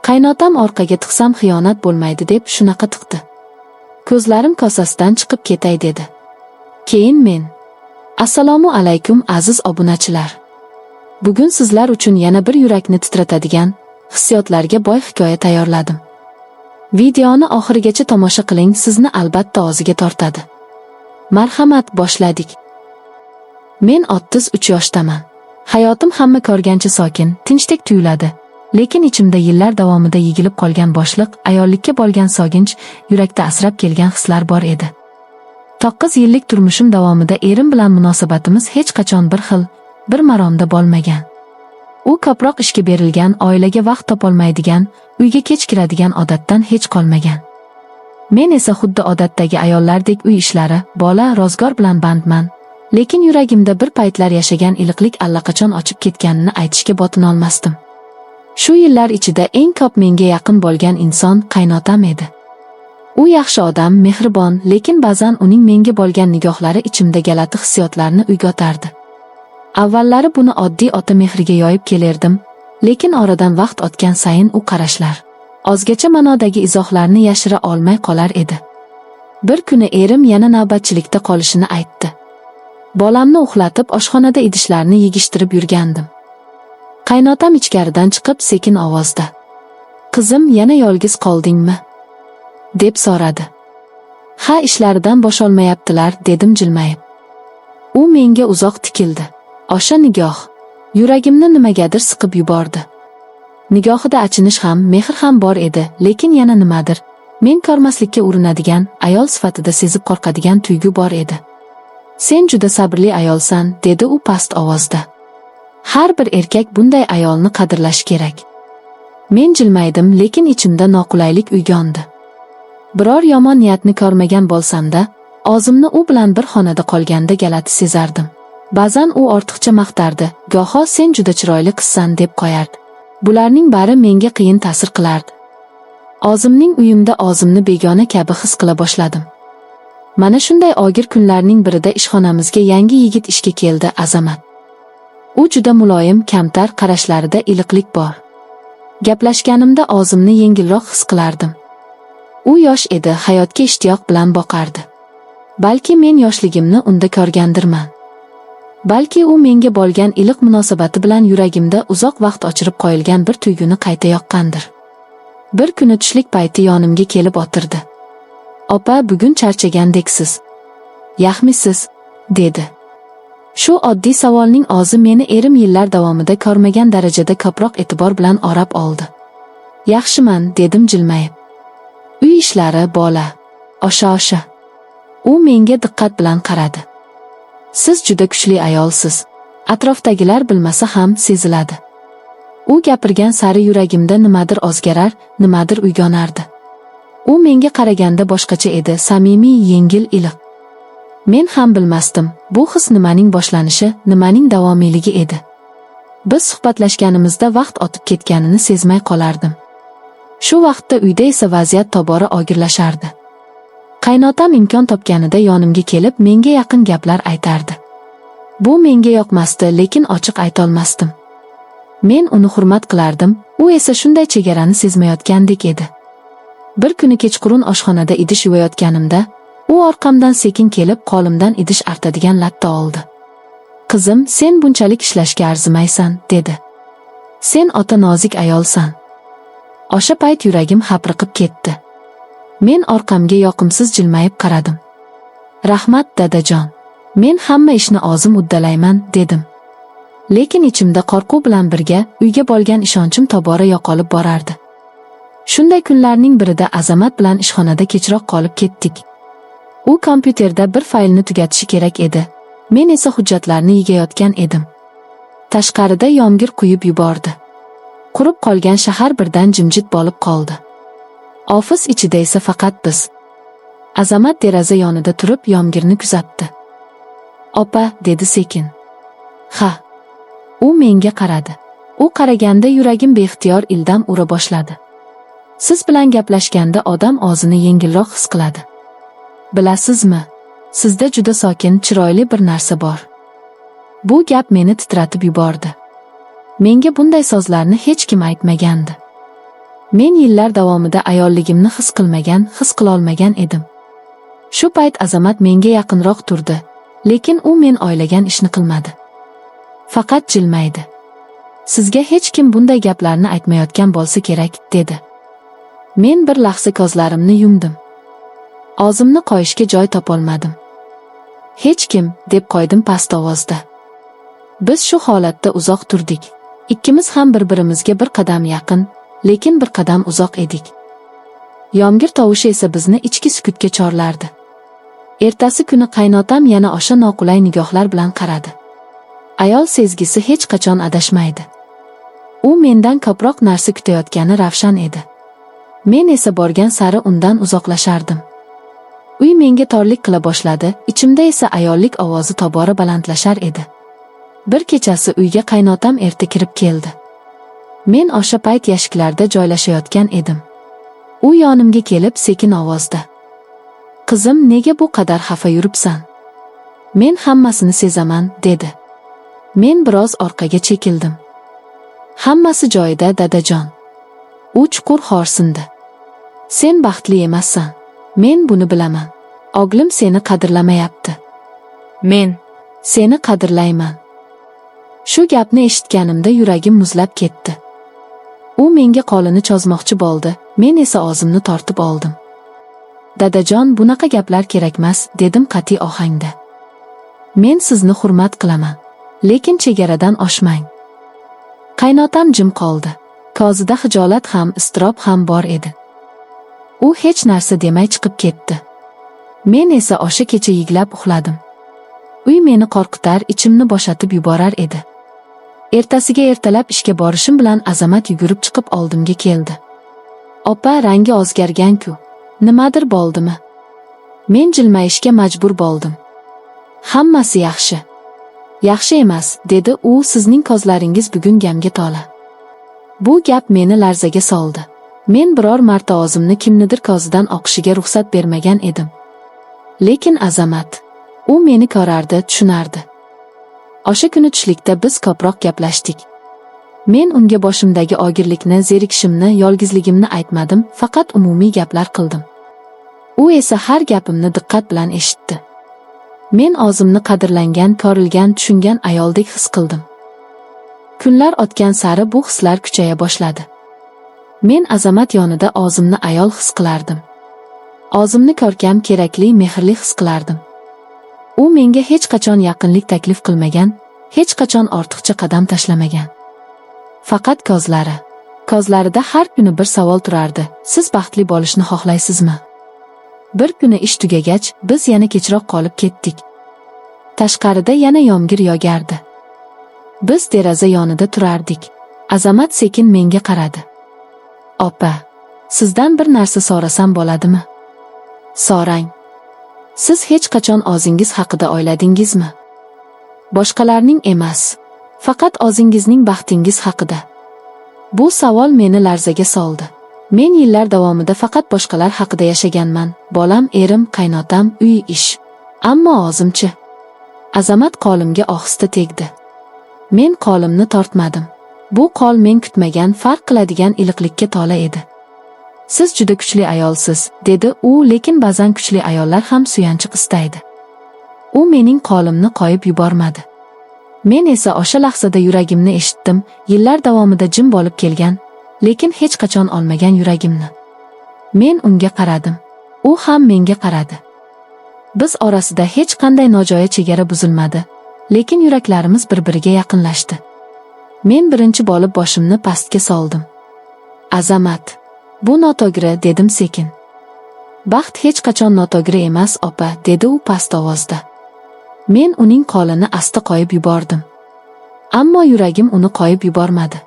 Qaynotam orqaga tiqsam xiyonat bo'lmaydi deb shunaqa tiqdi. Ko'zlarim kosasidan chiqib ketay dedi. Keyin men: Assalomu alaykum, aziz obunachilar. Bugun sizlar uchun yana bir yurakni titratadigan, hissiyotlarga boy hikoya tayyorladim. Videoni oxirigacha tomosha qiling, sizni albatta o'ziga tortadi. Marhamat, boshladik. Men 33 yoshdaman. Hayotim hamma ko'rgancha sokin, tinchdek tuyuladi. Lekin ichimda yillar davomida yig'ilib qolgan bo'shliq, ayollikka bo'lgan soginch, yurakda asrab kelgan hislar bor edi. 9 yillik turmushim davomida erim bilan munosabatimiz hech qachon bir xil, bir maromda bo'lmagan. U ko'proq ishga berilgan, oilaga vaqt topolmaydigan, uyga kech kiradigan odatdan hech qolmagan. Men esa xuddi odatdagi ayollardek uy ishlari, bola, ro'zg'or bilan bandman. Lekin yuragimda bir paytlar yashagan iliqlik allaqachon o'chib ketganini aytishga botinolmasdim. Shu yillar ichida eng ko'p menga yaqin bo'lgan inson qaynotam edi. U yaxshi odam, mehribon, lekin ba'zan uning menga bo'lgan nigohlari ichimda g'alati hissiyotlarni uyg'otardi. Avvallari buni oddiy ota mehriga yo'yib kelardim, lekin oradan vaqt o'tgan sayin u qarashlar o'zgacha ma'nodagi izohlarni yashira olmay qolar edi. Bir kuni erim yana navbatchilikda qolishini aytdi. Bolamni uxlatib, oshxonada idishlarni yig'ishtirib yurgandim. Qaynotam ichkaridan chiqib sekin ovozda: "Qizim, yana yolg'iz qoldingmi?" deb so'radi. "Ha, ishlaridan bo'sholmayaptilar", dedim jilmayib. U menga uzoq tikildi. O'sha nigoh yuragimni nimagadir siqib yubordi. Nigohida achinish ham, mehr ham bor edi, lekin yana nimadir, men ko'rmaslikka urinadigan, ayol sifatida sezib qo'rqadigan tuyg'u bor edi. "Sen juda sabrli ayolsan", dedi u past ovozda. "Har bir erkak bunday ayolni qadrlashi kerak." Men jilmaydim, lekin ichimda noqulaylik uyg'ondi. Biror yomon niyatni ko'rmagan bo'lsam-da, o'zimni u bilan bir xonada qolganda g'alati sezardim. Ba'zan u ortiqcha maqtardi, goho "Sen juda chiroyli qizsan" deb qo'yardi. Bularning bari menga qiyin ta'sir qilardi. O'zimning uyimda o'zimni begona kabi his qila boshladim. Mana shunday og'ir kunlarning birida ishxonamizga yangi yigit ishga keldi, Azamat. U juda muloyim, kamtar, qarashlarida iliqlik bor. Gaplashganimda o'zimni yengilroq his qilardim. U yosh edi, hayotga ishtiyoq bilan boqardi. Balki men yoshligimni unda ko'rgandirman. Balki u menga bo'lgan iliq munosabati bilan yuragimda uzoq vaqt o'chirib qo'yilgan bir tuyg'uni qayta yoqqandir. Bir kuni tushlik payti yonimga kelib o'tirdi. "Opa, bugun charchagandeksiz. Yaxmisiz?" dedi. Shu oddiy savolning o'zi meni erim yillar davomida ko'rmagan darajada ko'proq e'tibor bilan o'rab oldi. "Yaxshiman", dedim jilmayib. "Uy ishlari, bola. Osha-osha." U menga diqqat bilan qaradi. "Siz juda kuchli ayolsiz. Atrofdagilar bilmasa ham seziladi." U gapirgan sari yuragimda nimadir o'zgarar, nimadir uyg'onardi. U menga qaraganda boshqacha edi, samimiy, yengil, iliq. Men ham bilmasdim, bu his nimaning boshlanishi, nimaning davomiyligi edi. Biz suhbatlashganimizda vaqt o'tib ketganini sezmay qolardim. Shu vaqtda uyda esa vaziyat tobora og'irlashardi. Qaynotam imkon topganida yonimga kelib, menga yaqin gaplar aytardi. Bu menga yoqmasdi, lekin ochiq aytolmasdim. Men uni hurmat qilardim, u esa shunday chegarani sezmayotgandek edi. Bir kuni kechqurun oshxonada idish yuvayotganimda, u orqamdan sekin kelib, qo'limdan idish artadigan latta oldi. "Qizim, sen bunchalik ishlashga arzimaysan", dedi. "Sen o'ta nozik ayolsan." O'sha payt yuragim hapriqib ketdi. Men orqamga yoqimsiz jilmayib qaradim. "Rahmat, dadajon. Men hamma ishni o'zim uddalayman", dedim. Lekin ichimda qo'rquv bilan birga uyga bo'lgan ishonchim tobora yo'qolib borardi. Shunday kunlarning birida Azamat bilan ishxonada kechroq qolib ketdik. U kompyuterda bir faylni tugatishi kerak edi. Men esa hujjatlarni yig'ayotgan edim. Tashqarida yomg'ir quyib yubordi. Qurib qolgan shahar birdan jimjit bo'lib qoldi. Ofis ichida esa faqat biz. Azamat deraza yonida turib yomg'irni kuzatdi. "Opa", dedi sekin. "Ha." U menga qaradi. U qaraganda yuragim beixtiyor ildam ura boshladi. "Siz bilan gaplashganda odam o'zini yengilroq his qiladi. Bilasizmi? Sizda juda sokin, chiroyli bir narsa bor." Bu gap meni titratib yubordi. Menga bunday so'zlarni hech kim aytmagandi. Men yillar davomida ayolligimni his qilmagan, his qilolmagan edim. Shu payt Azamat menga yaqinroq turdi, lekin u men o'ylagan ishni qilmadi. Faqat jilmaydi. "Sizga hech kim bunday gaplarni aytmayotgan bo'lsa kerak", dedi. Men bir lahza ko'zlarimni yumdim. O'zimni qo'yishga joy topolmadim. "Hech kim", deb qo'ydim past ovozda. Biz shu holatda uzoq turdik. Ikkimiz ham bir-birimizga bir qadam yaqin, lekin bir qadam uzoq edik. Yomg'ir tovushi esa bizni ichki sukutga chorlardi. Ertasi kuni qaynotam yana o'sha noqulay nigohlar bilan qaradi. Ayol sezgisi hech qachon adashmaydi. U mendan ko'proq narsa kutayotgani ravshan edi. Men esa borgan sari undan uzoqlashardim. Uy menga torlik qila boshladi, ichimda esa ayollik ovozi tobora balandlashar edi. Bir kechasi uyga qaynotam erta kirib keldi. Men o'sha payt yashiklarda joylashayotgan edim. U yonimga kelib sekin ovozda: "Qizim, nega bu qadar xafa yuribsan? Men hammasini sezaman", dedi. Men biroz orqaga chekildim. "Hammasi joyida, dadajon." U chuqur xo'rsindi. "Sen baxtli emassan. Men buni bilaman. O'g'lim seni qadrlamayapti." Men "Seni qadrlayman." Shu gapni eshitganimda yuragim muzlab ketdi. U menga qo'lini cho'zmoqchi bo'ldi, men esa o'zimni tortib oldim. "Dadajon, bunaqa gaplar kerakmas", dedim qat'iy ohangda. "Men sizni hurmat qilaman, lekin chegaradan oshmang." Qaynotam jim qoldi. Ko'zida xijolat ham, iztirob ham bor edi. U hech narsa demay chiqib ketdi. Men esa o'sha kecha yiglab uxladim. Uy meni qo'rqitar, ichimni bo'shatib yuborar edi. Ertasiga ertalab ishga borishim bilan Azamat yugurib chiqib oldimga keldi. "Opa, rangi o'zgargan-ku. Nimadir bo'ldimi?" Men jilmayishga majbur bo'ldim. "Hammasi yaxshi." "Yaxshi emas", dedi u, "sizning ko'zlaringiz bugun g'amga to'la." Bu gap meni larzaga soldi. Men biror marta o'zimni kimnidir ko'zidan oqishiga ruxsat bermagan edim. Lekin Azamat, u meni ko'rardi, tushunardi. O'sha kuni tushlikda biz ko'proq gaplashdik. Men unga boshimdagi og'irlikni, zerikishimni, yolg'izligimni aytmadim, faqat umumiy gaplar qildim. U esa har gapimni diqqat bilan eshitdi. Men o'zimni qadrlangan, ko'rilgan, tushungan ayoldek his qildim. Kunlar o'tgan sari bu hislar kuchaya boshladi. Men Azamat yonida o'zimni ayol his qilardim. O'zimni ko'rkam, kerakli, mehrli his qilardim. U menga hech qachon yaqinlik taklif qilmagan, hech qachon ortiqcha qadam tashlamagan. Faqat ko'zlari. Ko'zlarida har kuni bir savol turardi: "Siz baxtli bo'lishni xohlaysizmi?" Bir kuni ish tugagach, biz yana kechroq qolib ketdik. Tashqarida yana yomg'ir yog'ardi. Biz deraza yonida turardik. Azamat sekin menga qaradi. "Opa, sizdan bir narsa so'rasam bo'ladimi?" "So'rang." "Siz hech qachon o'zingiz haqida o'yladingizmi? Boshqalarning emas, faqat o'zingizning baxtingiz haqida." Bu savol meni larzaga soldi. Men yillar davomida faqat boshqalar haqida yashaganman. Bolam, erim, qaynotam, uy, ish. Ammo o'zimchi? Azamat qo'limga ohista tegdi. Men qo'limni tortmadim. Bu qo'l men kutmagan, farq qiladigan iliqlikka to'la edi. "Siz juda kuchli ayolsiz", dedi u, "lekin ba'zan kuchli ayollar ham suyanchiq istaydi." U mening qo'limni qo'yib yubormadi. Men esa o'sha lahzada yuragimni eshitdim, yillar davomida jim bo'lib kelgan, lekin hech qachon olmagan yuragimni. Men unga qaradim. U ham menga qaradi. Biz orasida hech qanday nojo'ya chegara buzilmadi, lekin yuraklarimiz bir-biriga yaqinlashdi. Men birinchi bo'lib boshimni pastga soldim. "Azamat, bu noto'g'ri", dedim sekin. "Baxt hech qachon noto'g'ri emas, opa", dedi u past ovozda. Men uning qo'lini asta qo'yib yubordim. Ammo yuragim uni qo'yib yubormadi.